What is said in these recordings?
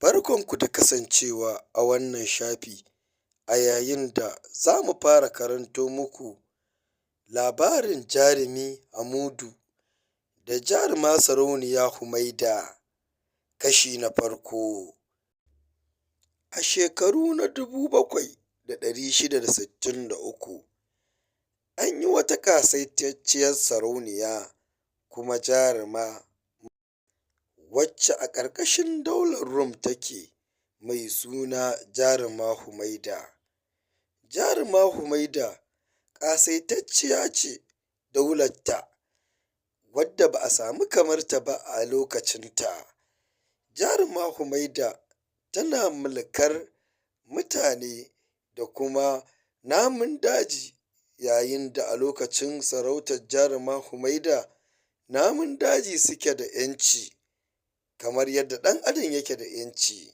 Barkanku da kasancewa a wannan shafi. A yayin da zamu fara karanto muku labarin jarumi Hamudu da jaruma sarauniya Humaida, kashi na farko. A shekaru na 7663, anyi wata ƙasaitacciyar sarauniya kuma jaruma wacce a ƙarƙashin daular Rum take, mai suna jaruma Humaida. Jaruma Humaida ƙasaitacciya ce daular ta, wadda ba'a samu kamar ta ba a lokacin ta. Jaruma Humaida tana mulkar mutane da kuma namun daji, yayin da a lokacin sarautar jaruma Humaida namun daji suke da ƴanci kamar yadda ɗan adam yake da ƴanci.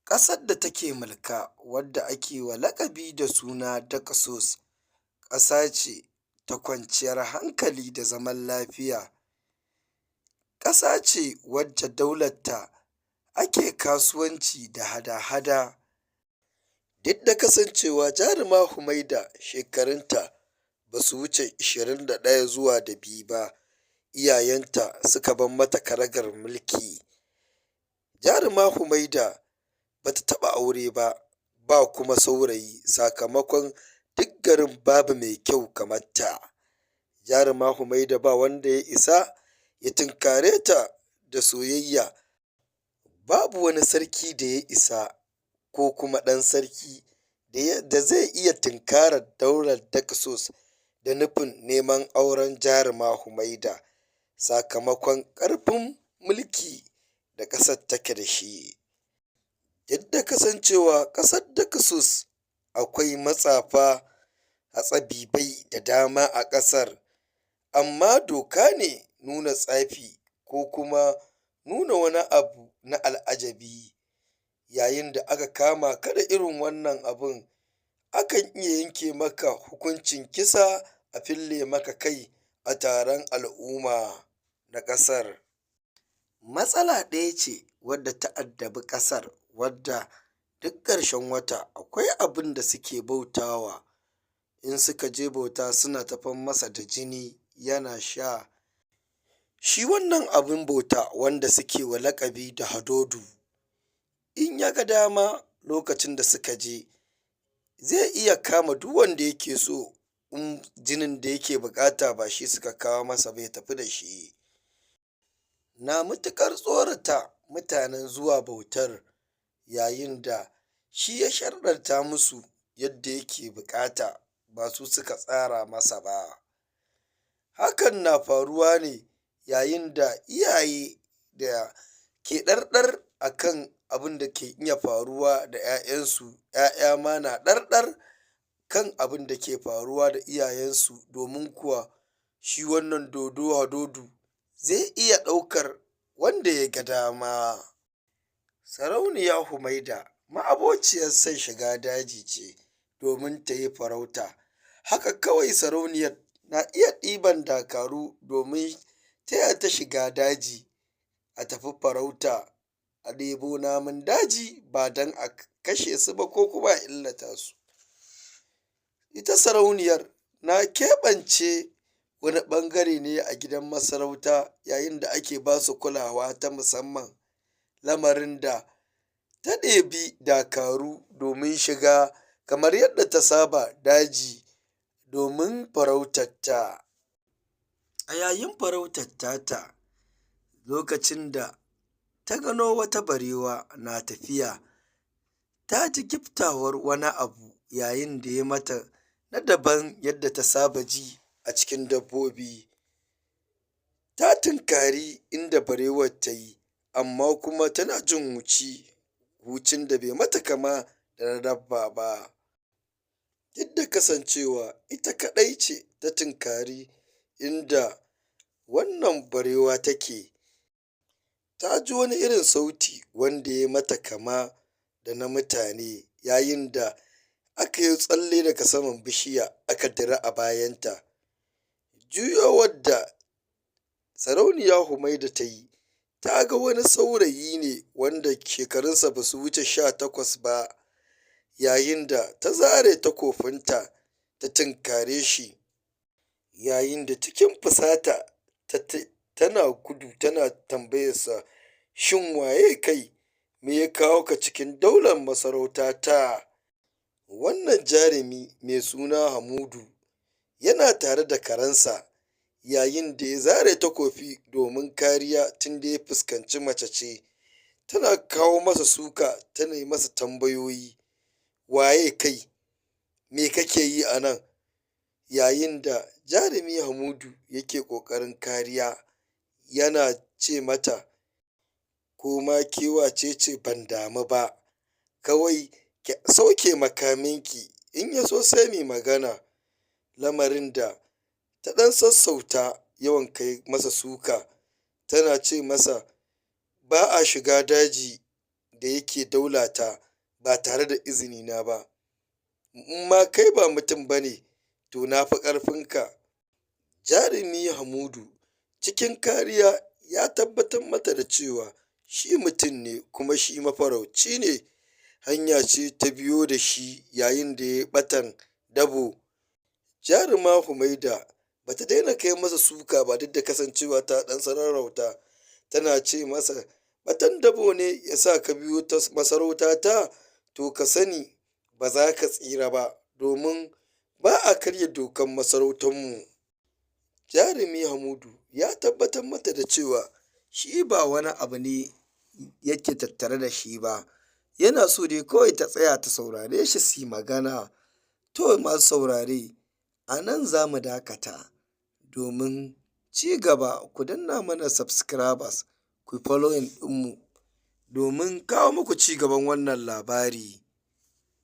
Ƙasar da take mulka, wadda ake wa laƙabi da suna Dakasos, ƙasa ce ta kwanciyar hankali da zaman lafiya, ƙasa ce wacce daular ta ake kasuwanci da hada-hada. Duk da kasancewa jaruma Humaida shekarun ta basu wuce 21 zuwa da 2 ba, iyayen ta suka bar mata karagar mulki. Jaruma Humaida bata taɓa aure ba, ba kuma saurayi, sakamakon duk garin babu mai kyau kamar ta. Jaruma Humaida ba wanda ya isa ya tunkare ta da soyayya, babu wani sarki da ya isa ko kuma ɗan sarki da zai iya tunkarar daular Dakasos da nufin neman auren jaruma Humaida, sakamakon ƙarfin mulki da ƙasar take dashi. Duk da kasancewa ƙasar Dakasos akwai matsafa hatsabibai da dama a ƙasar, amma doka ne nuna tsafi ko kuma nuna wani abu na al'ajabi, yayin da aka kama ka da irin wannan abun, akan iya yanke maka hukuncin kisa a fille maka kai a taron al'umma na ƙasar. Matsala ɗaya ce wadda ta addabi ƙasar, wadda duk ƙarshen wata akwai abunda suke bautawa, in suka je bauta suna tafan masa da jini yana sha. Shi wannan abun bauta wanda suke wa laƙabi da Hadodu, in yaga dama lokacin da suka je zai iya kama duk wanda yake so, in jinin da yake buƙata ba shi suka kawo masa ba, ya tafi dashi. Na matuƙar tsorata mutanen zuwa bautar, yayin da shi ya sharɗanta musu yadda yake buƙata, ba su suka tsara masa ba. Hakan na faruwa ne yayin da iyaye da ke ɗarɗar akan abunda ke iya faruwa da ƴaƴan su, ƴaƴa ma na ɗarɗar kan abunda ke faruwa da iyayen su, domin kuwa shi wannan dodo Hadodu zai iya ɗaukar wanda yaga dama. Sarauniya Humaida ma'abociyar son shiga daji ce domin tayi farauta, haka kawai sarauniyar na iya ɗiban dakaru domin taya ta shiga daji a tafi farauta, a ɗebo namun daji, ba dan a kashe su ba ko kuma a illata su. Ita sarauniyar na keɓance wani ɓangare ne a gidan masarauta, yayin da ake basu kulawa ta musamman, lamarin da ta ɗebi dakaru domin shiga kamar yadda ta saba daji domin farautar ta. A yayin farautar tata, lokacin da ta gano wata barewa na tafiya, taji giftawar wani abu yayin da ya mata na daban yadda ta saba ji a cikin dabbobi. Ta tunkari inda barewar tayi, amma kuma tana jin huci, hucin da bai mata kama da na dabba ba. Duk da kasancewa ita kaɗai ce ta tunkari inda wannan barewa take, taji wani irin sauti wanda yai mata kama da na mutane, yayin da akayo tsalle daga saman bishiya aka dira a bayan ta. Juyowar da sarauniya Humaida tayi, Ta ga wani saurayi ne wanda shekarunsa ba su wuce 18 ba, yayin da ta zare takobinta ta tunkare shi, yayin da cikin fusata tana gudu tana tambayarsa, "Shin waye kai? Me ya kawo ka cikin daular masarautata?" Wannan jarumi mai suna Hamudu yana tare da karensa, yayin da ya zare takobi domin kariya, tunda ya fuskanci mace ce tana kawo masa suka, tana yi masa tambayoyi: "Waye kai? Me kake yi a nan?" Yayin da jarumi Hamudu yake ƙoƙarin kariya, yana ce mata, "Ko ma ke wace ce, ban damu ba, kawai ki sauke makaminki, in ya so sai mu yi magana." Lamarin da ta ɗan sassauta yawan kai masa suka, tana ce masa, "Ba a shiga daji da yake daulata ba tare da izinina ba, in ma kai ba mutum ba ne, to na fi ƙarfinka." Jarumi Hamudu cikin kariya ya tabbatar mata da cewa shi mutum ne, kuma shi mafarauci ne, hanya ce ta biyo da shi yayin da ya yi ɓatan dabo. Jaruma Humaida ba ta daina kai masa suka ba, duk da kasancewa ta ɗan sararauta, tana ce masa, "Ɓatan dabo ne ya sa ka biyo ta masarautata? To ka sani ba za ka tsira ba, domin ba a karya dokan masarautarmu." Jarumi Hamudu ya tabbatar mata da cewa shi ba wani abu ne yake tattare da shi ba, yana so dai kawai ta tsaya ta saurare shi su yi magana. To, masu saurare, a nan za mu dakata. Domin ci gaba, ku danna mana subscribers, ku following ɗinmu domin kawo muku ci gaban wannan labari.